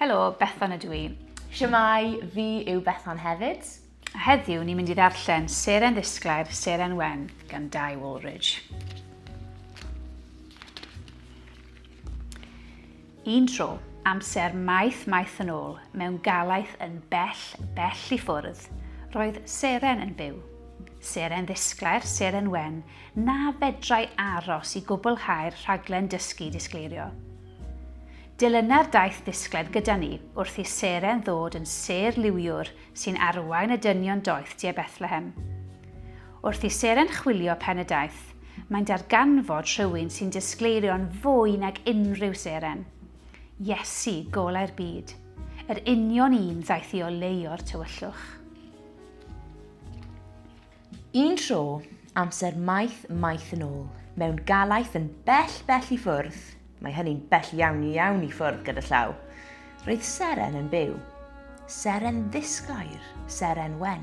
Helo, Bethan ydw i. Shwmae, fi yw Bethan hefyd. A heddiw ni'n mynd i ddarllen Seren Ddisglair, Seren Wen gan Dai Woolridge. Un tro, amser maith maith yn ôl, mewn galaeth yn bell, bell i ffwrdd, roedd Seren yn byw. Seren ddisglair, Seren Wen, na fedrai aros i gwblhau'r rhaglen dysgu disgleirio. Dilyna'r daith ddisglair gyda ni wrth i Seren ddod yn sêr liwiwr sy'n arwain y dynion doeth tua Bethlehem. Wrth i Seren chwilio pen y daith, mae'n darganfod rhywun sy'n disgleirio'n fwy nag unrhyw seren. Iesu, golau'r byd. Yr union un ddaeth i oleuo'r tywyllwch. Un tro, amser maith, maith yn ôl, mewn galaeth yn bell, bell i ffwrdd, mae hynny'n bell iawn, iawn i ffwrdd gyda llaw, roedd seren yn byw. Seren ddisglair, seren wen.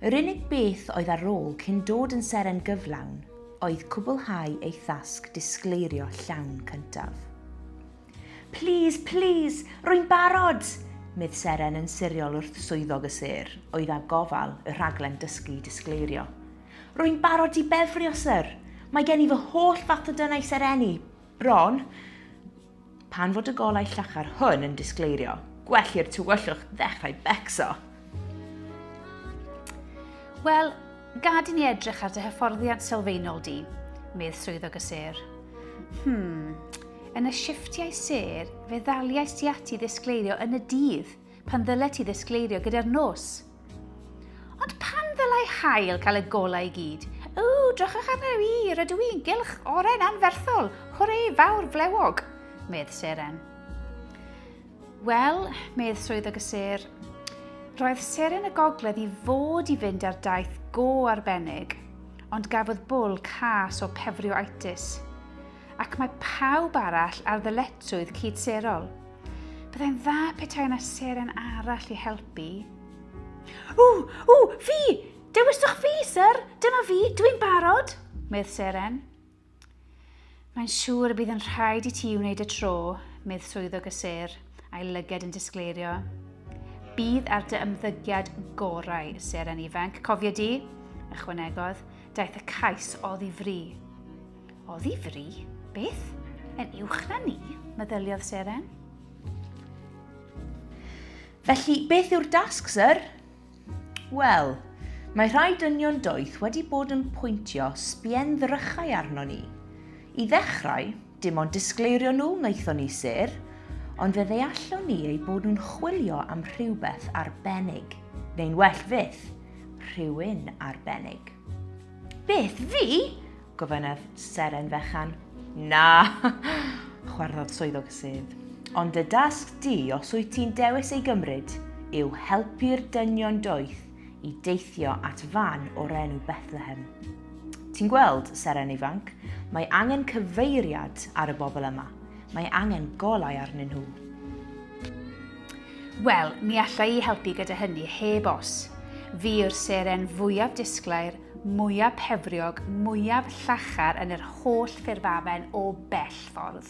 Yr unig beth oedd ar ôl cyn dod yn seren gyflawn oedd cwblhau ei thasg disgleirio llawn cyntaf. Plîs, plîs, rwy'n barod! medd Seren yn siriol wrth swyddog y sêr, oedd â gofal y rhaglen dysgu disgleirio. Rwy'n barod i befrio, syr! Mae gen i fy holl fathodynnau serennu, bron! Pan fod y golau llachar hwn yn disgleirio, gwell i'r tywyllwch ddechrau becso! Wel, gad i ni edrych ar dy hyfforddiant sylfaenol di, medd swyddog y sêr. Hmm, Yn y shifftiau sêr, fe ddaliaist ti ati ddisgleirio yn y dydd, pan ddylet ti ddisgleirio gyda'r nos. Ond pan ddylai haul cael y golau i gyd? Ww, drychwch arna i, rydw i'n gylch oren anferthol, hwre fawr flewog, medd Seren. Wel, medd swyddog y sêr, roedd Seren y Gogledd i fod i fynd ar daith go arbennig, ond gafodd bwl cas o pefrioitis. Ac mae pawb arall ar ddyletswydd cyd-serol. Byddai'n dda petai yna seren arall i helpu. Ww, ww, fi! Dewiswch fi, syr! Dyma fi, dwi'n barod! medd Seren. Mae'n siŵr y bydd yn rhaid i ti wneud y tro, medd swyddog y sêr, a'i lyged yn disgleirio. Bydd ar dy ymddygiad gorau, seren ifanc, cofio di, ychwanegodd, daeth y cais oddi fri. Oddi fri? Beth? Yn uwch na ni? meddyliodd Seren. Felly, beth yw'r dasg, syr? Wel, mae rhai dynion doeth wedi bod yn pwyntio sbienddrychau arno ni. I ddechrau, dim ond disgleirio nhw wnaethon ni, syr, ond fe ddeallon ni eu bod nhw'n chwilio am rhywbeth arbennig, neu'n well fyth, rhywun arbennig. Beth, fi? Gofynnodd Seren Fechan. Na, chwarddodd swyddog y sedd. Ond dy dasg di, os wyt ti'n dewis ei gymryd, yw helpu'r dynion doeth i deithio at fan o'r enw Bethlehem. Ti'n gweld, Seren ifanc, mae angen cyfeiriad ar y bobl yma. Mae angen golau arnyn nhw. Wel, mi alla i helpu gyda hynny, heb os. Fi yw'r seren fwyaf disglair, mwyaf pefriog, mwyaf llachar yn yr holl ffurfafen o bell ffordd.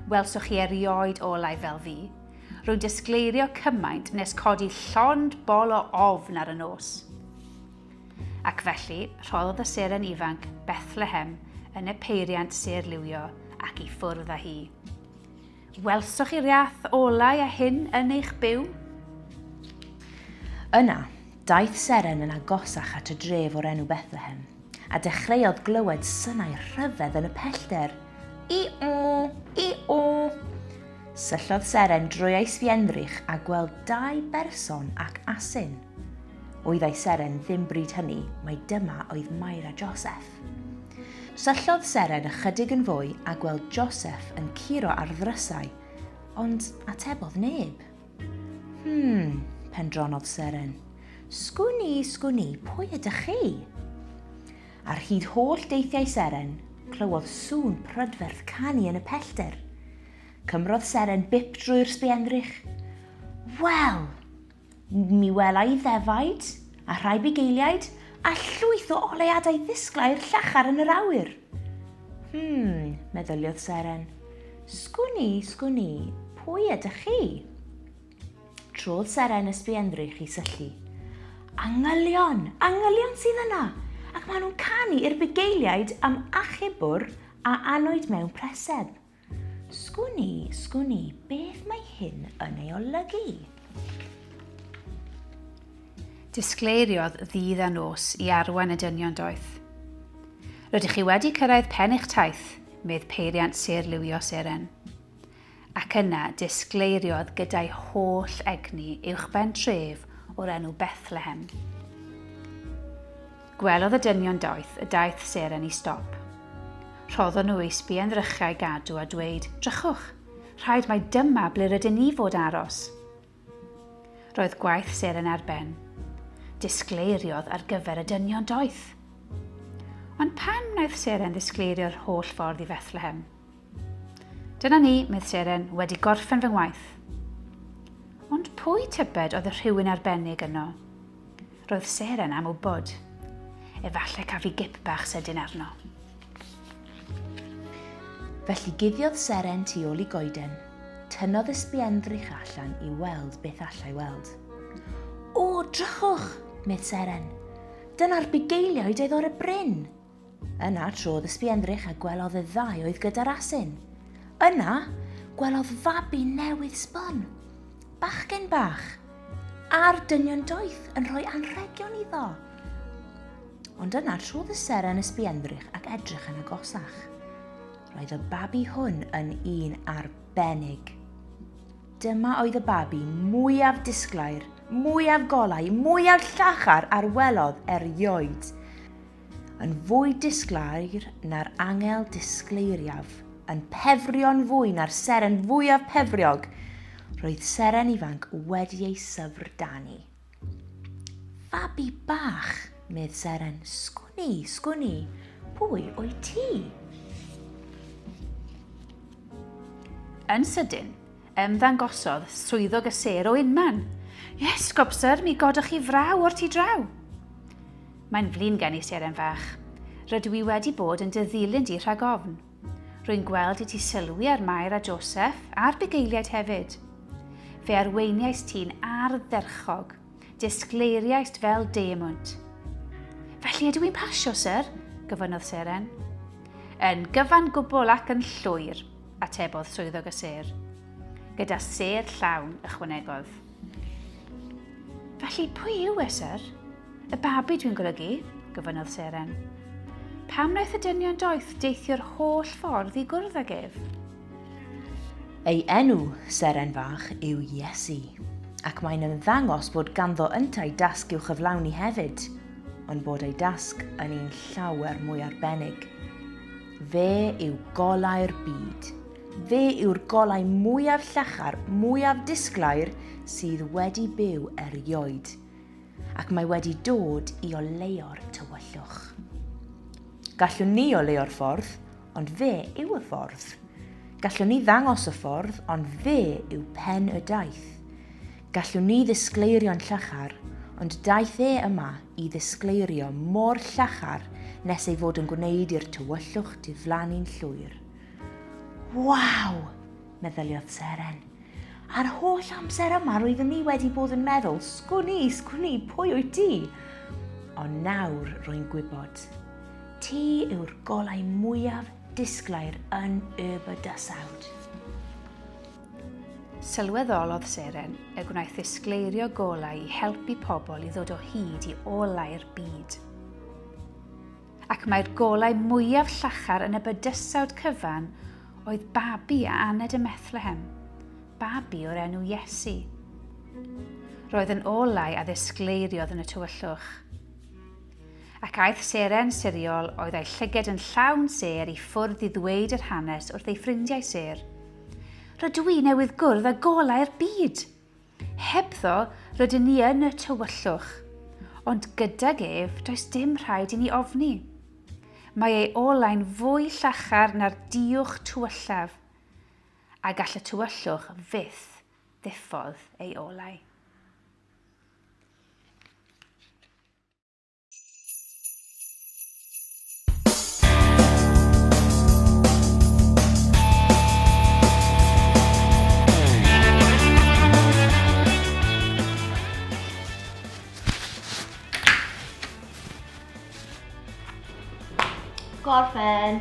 Welsoch chi erioed olau fel fi? Rwy'n disgleirio cymaint nes codi llond bol o ofn ar y nos. Ac felly, rhoddodd y seren ifanc Bethlehem yn y peiriant sêr-liwio ac i ffwrdd â hi. Welsoch chi'r iath olau a hyn yn eich byw? Yna, daeth seren yn agosach at y dref o'r enw Bethlehem, a dechreuodd glywed synau rhyfedd yn y pellter. I-o! I-o! Syllodd seren drwy ei sbienddrych a gweld dau berson ac asyn. Wyddai Seren ddim bryd hynny mai dyma oedd Mair a Joseff. Syllodd Seren ychydig yn fwy a gweld Joseff yn curo ar ddrysau, ond atebodd neb. Hmm, pendronodd Seren. Sgwn i, sgwn i, pwy ydych chi? Ar hyd holl deithiau Seren, clywodd sŵn prydferth canu yn y pellter. Cymrodd Seren bip drwy'r sbienddrych. Wel, Mi wela i ddefaid, a rhai bugeiliaid, a llwyth o oleuadau ddisglair llachar yn yr awyr. Hmm, meddyliodd Seren. Sgwn i, sgwn i, Pwy ydych chi? Trodd Seren ysbienddrych i syllu. Angylion! Angylion sydd yna! Ac maen nhw'n canu i'r bugeiliaid am achubwr a anwyd mewn preseb. Sgwn i, sgwn i, beth mae hyn yn ei olygu? Disgleiriodd ddydd a nos i arwain y dynion doeth. Rydych chi wedi cyrraedd pen eich taith, medd peiriant sêr liwio seren. Ac yna disgleiriodd gyda'i holl egni uwchben tref o'r enw Bethlehem. Gwelodd y dynion doeth y daeth seren i stop. Rhoddon nhw eu sbienddrychau gadw a dweud, Drychwch, rhaid mai dyma ble rydyn ni fod aros. Roedd gwaith seren ar ben. Disgleiriodd ar gyfer y dynion doeth. Ond pan wnaeth seren ddisgleirio'r holl ffordd i Fethlehem? Dyna ni, medd Seren, wedi gorffen fy ngwaith. Ond pwy tybed oedd y rhywun arbennig yno? Roedd Seren am wybod. Efallai caf i gip bach sydyn arno. Felly guddiodd Seren tu ôl i goeden. Tynnodd y sbienddrych allan i weld beth allai weld. O, drychwch, medd Seren. Dyna'r bugeiliaid oedd ar y bryn. Yna trodd y sbienddrych a gwelodd y ddau oedd gyda'r asyn. Yna, gwelodd fabi newydd sbon. Bachgen bach. A'r dynion doeth yn rhoi anrhegion iddo. Ond yna trodd y seren y sbienddrych ac edrych yn agosach. Roedd y babi hwn yn un arbennig. Dyma oedd y babi mwyaf disglair, mwyaf golau, mwyaf llachar ar welodd erioed. Yn fwy disglair na'r angel disgleiriaf, yn pefrio'n fwy na'r seren fwyaf pefriog, roedd seren ifanc wedi ei syfrdanu. Fabi bach, medd seren, sgwn i, sgwn i, pwy wyt ti? Yn sydyn, ymddangosodd swyddog y sêr o unman. Iesgob, syr, mi godoch chi fraw o'r tu draw. Mae'n flin gen i, Seren fach. Rydw i wedi bod yn dy ddilyn di rhag ofn. Rwy'n gweld i ti sylwi ar Mair a Joseph, a'r bugeiliaid hefyd. Fe arweiniaist ti'n ardderchog. Disgleiriaist fel diemwnt. Felly ydw i'n pasio, syr? gofynnodd Seren. Yn gyfan gwbl ac yn llwyr, atebodd swyddog y sêr. Gyda sêr llawn, ychwanegodd. Felly, pwy yw e, syr? Y babi dwi'n golygu, gofynnodd Seren. Pam wnaeth y dynion doeth deithio'r holl ffordd i gwrdd ag ef? Ei enw, Seren fach, yw Iesu, ac mae'n ymddangos bod ganddo yntau dasg i'w chyflawni hefyd, ond bod ei dasg yn un llawer mwy arbennig. Fe yw golau'r byd. Fe yw'r golau mwyaf llachar, mwyaf disglair sydd wedi byw erioed. ac mae wedi dod i oleuo'r tywyllwch. Gallwn ni oleuo'r ffordd, ond fe yw y ffordd. Gallwn ni ddangos y ffordd, ond fe yw pen y daith. Gallwn ni ddisgleirio'n llachar, ond daeth e yma i ddisgleirio mor llachar nes ei fod yn gwneud i'r tywyllwch diflannu'n llwyr. Waw! meddyliodd Seren. A'r holl amser yma roeddwn i wedi bod yn meddwl, sgwn i, sgwn i, pwy wyt ti? Ond nawr rwy'n gwybod. Ti yw'r golau mwyaf disglair yn y bydysawd. Sylweddolodd Seren y gwnaeth ddisgleirio golau i helpu pobl i ddod o hyd i olau'r byd. Ac mai'r golau mwyaf llachar yn y bydysawd cyfan oedd babi a aned ym Methlehem, babi o'r enw Iesu. Roedd yn olau a ddisgleiriodd yn y tywyllwch. Ac aeth seren siriol oedd ei llyged yn llawn sêr i ffwrdd i ddweud yr hanes wrth ei ffrindiau sêr. Rydw i newydd gwrdd â golau'r byd! Hebddo, rydyn ni yn y tywyllwch. Ond gydag ef, does dim rhaid i ni ofni. Mae ei olau'n fwy llachar na'r diwch tywyllaf, a gall y tywyllwch fyth ddiffodd ei olau. Gorffen.